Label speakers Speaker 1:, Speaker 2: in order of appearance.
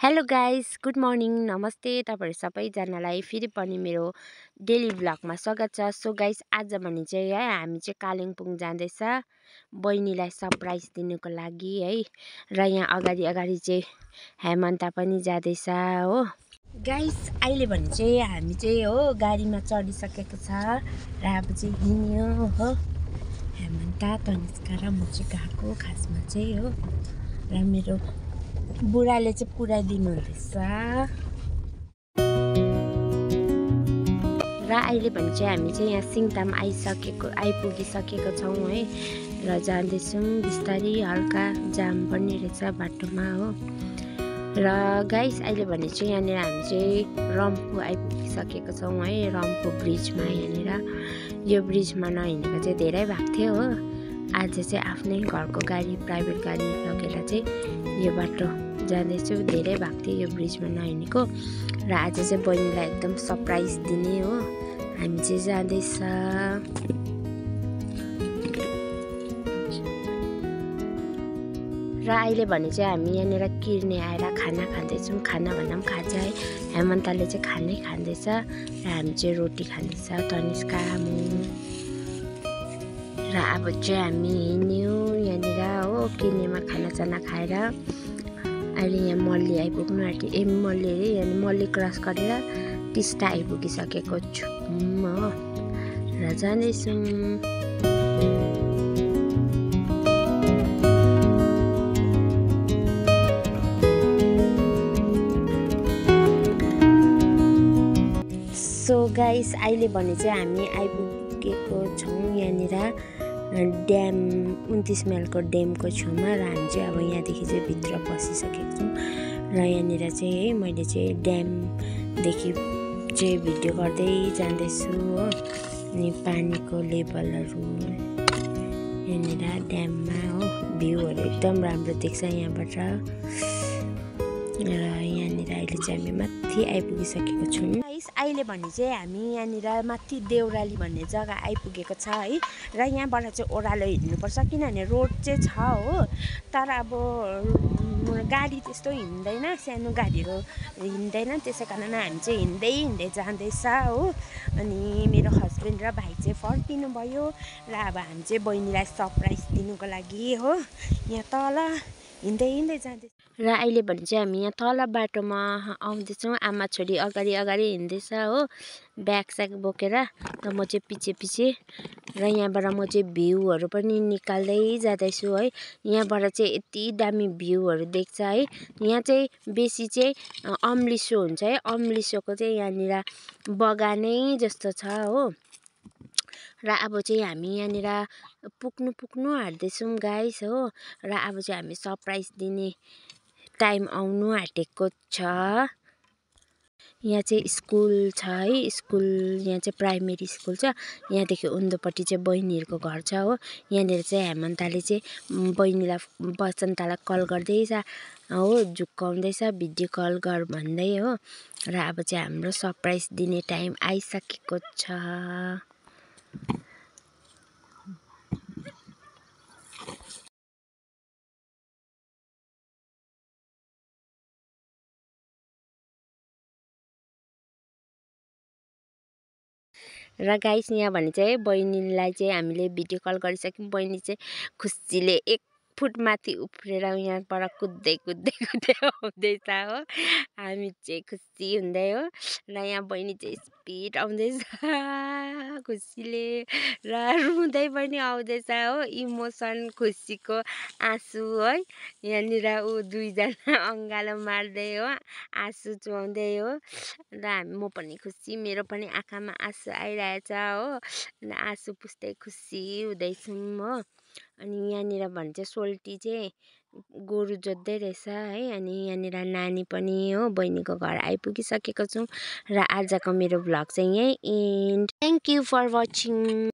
Speaker 1: Hello guys, good morning, नमस्ते तपाईहरु सबैजनालाई फेरि पनि मेरो डेली भ्लगमा स्वागत छ। सो गाइस, आज भने चाहिँ हामी चाहिँ कालिम्पोङ जाँदैछ बहिनीलाई सरप्राइज दिनुको लागि है। र यहाँ अगाडि अगाडि चाहिँ हेमन्त पनि जाँदैछ हो। गाइस, अहिले भने चाहिँ हामी चाहिँ हो गाडीमा चढिसकेको छ र अब चाहिँ हिँड्यो हो। हेमन्त, तनिष्का र म चाहिँ गएको खासमा चाहिँ हो। र मेरो बुढाले चाहिँ पुऱ्याइदिनु हुँदैछ। र अहिले भने चाहिँ हामी चाहिँ यहाँ सिङताम आइपुगिसकेको छौँ है। र जाँदैछौँ बिस्तारै, हल्का जाम पनि रहेछ बाटोमा हो। र गाइस, अहिले भने चाहिँ यहाँनिर हामी चाहिँ रम्फू आइपुगिसकेको छौँ है। रम्फू ब्रिजमा यहाँनिर यो ब्रिजमा नहिँडेको चाहिँ धेरै भएको थियो हो। आज चाहिँ आफ्नै घरको गाडी, प्राइभेट गाडी लगेर चाहिँ यो बाटो जाँदैछु। धेरै भएको थियो यो ब्रिजमा नहिँडेको। र आज चाहिँ बहिनीलाई एकदम सरप्राइज दिने हो। हामी चाहिँ जाँदैछ। र अहिले भने चाहिँ हामी यहाँनिर किर्ने आएर खाना खाँदैछौँ। खाना भन्दा पनि खाजा है। हेमन्तले चाहिँ खानै खाँदैछ र हामी चाहिँ रोटी खाँदैछ, तनिष्का, म। र अब चाहिँ हामी हिँड्यौँ यहाँनिर हो किर्नेमा खानासाना खाएर। अहिले यहाँ मल्ली आइपुग्नु आँट्यो। मल्ली अरे, यहाँ मल्ली क्रस गरेर टिस्टा आइपुगिसकेको छु हो। र जाँदैछौँ। सो गाइस, अहिले भने चाहिँ हामी आइपुगेको छौँ यहाँनिर ड्याम, 29 माइलको ड्यामको छेउमा। र हामी चाहिँ अब यहाँदेखि चाहिँ भित्र पसिसकेको छौँ। र यहाँनिर चाहिँ है मैले चाहिँ ड्यामदेखि चाहिँ भिडियो गर्दै जाँदैछु हो। अनि पानीको लेभलहरू यहाँनिर ड्याममा हो, भ्यूहरू एकदम राम्रो देख्छ यहाँबाट। र यहाँनिर अहिले चाहिँ हामी माथि आइपुगिसकेको छौँ। अहिले भने चाहिँ हामी यहाँनिर माथि देउराली भन्ने जग्गा आइपुगेको छ है। र यहाँबाट चाहिँ ओह्रालो हिँड्नुपर्छ किनभने रोड चाहिँ छ हो। तर अब गाडी त्यस्तो हिँड्दैन, सानो गाडीहरू हिँड्दैन, त्यसै कारण हामी चाहिँ हिँड्दै जाँदैछ हो। अनि मेरो हस्बेन्ड र भाइ चाहिँ फर्किनु भयो। र अब हामी चाहिँ बहिनीलाई सरप्राइज दिनुको लागि हो यहाँ तल हिँड्दै जाँदैछ। र अहिले भने चाहिँ हामी यहाँ तल बाटोमा आउँदैछौँ। आमा छोरी अगाडि अगाडि हिँड्दैछ हो, ब्याग स्याग बोकेर। र म चाहिँ पछि। र यहाँबाट म चाहिँ भ्यूहरू पनि निकाल्दै जाँदैछु है। यहाँबाट चाहिँ यति दामी भ्यूहरू देख्छ है। यहाँ चाहिँ बेसी चाहिँ अम्लिसो हुन्छ है। अम्लिसोको चाहिँ यहाँनिर बगानै जस्तो छ हो। र अब चाहिँ हामी यहाँनिर पुग्नु आँट्दैछौँ गाइस हो। र अब चाहिँ हामी सरप्राइज दिने टाइम आउनु आँटेको छ। यहाँ चाहिँ स्कुल छ है। स्कुल यहाँ चाहिँ प्राइमेरी स्कुल छ। यहाँदेखि उन्दोपट्टि चाहिँ बहिनीहरूको घर छ हो। यहाँनिर चाहिँ हेमन्तले चाहिँ बहिनीलाई, बसन्तलाई कल गर्दैछ हो, झुक्काउँदैछ, भिडियो कल गर भन्दै हो। र अब चाहिँ हाम्रो सरप्राइज दिने टाइम आइसकेको छ। र गाइस, यहाँ भने चाहिँ बहिनीलाई चाहिँ हामीले भिडियो कल गरिसक्यौँ। बहिनी चाहिँ खुसीले 1 फुट माथि उफ्रेर यहाँबाट कुद्दै आउँदैछ हो। हामी चाहिँ खुसी हुँदै हो। र यहाँ बहिनी चाहिँ स्पिड आउँदैछ खुसीले, र रुँदै पनि आउँदैछ हो। इमोसन, खुसीको आँसु है। यहाँनिर दुईजना अङ्गालो मार्दै हो, आँसु चुहाउँदै हो। र म पनि खुसी, मेरो पनि आँखामा आँसु आइरहेछ हो। अनि आँसु पुस्दै खुसी हुँदैछौँ हो। अनि यहाँनिर भने चाहिँ सोल्टी चाहिँ गोरु जोत्दै रहेछ है। अनि यहाँनिर नानी पनि हो बहिनीको घर आइपुगिसकेको छौँ। र आजको मेरो भ्लग चाहिँ यहीँ end. Thank you for watching.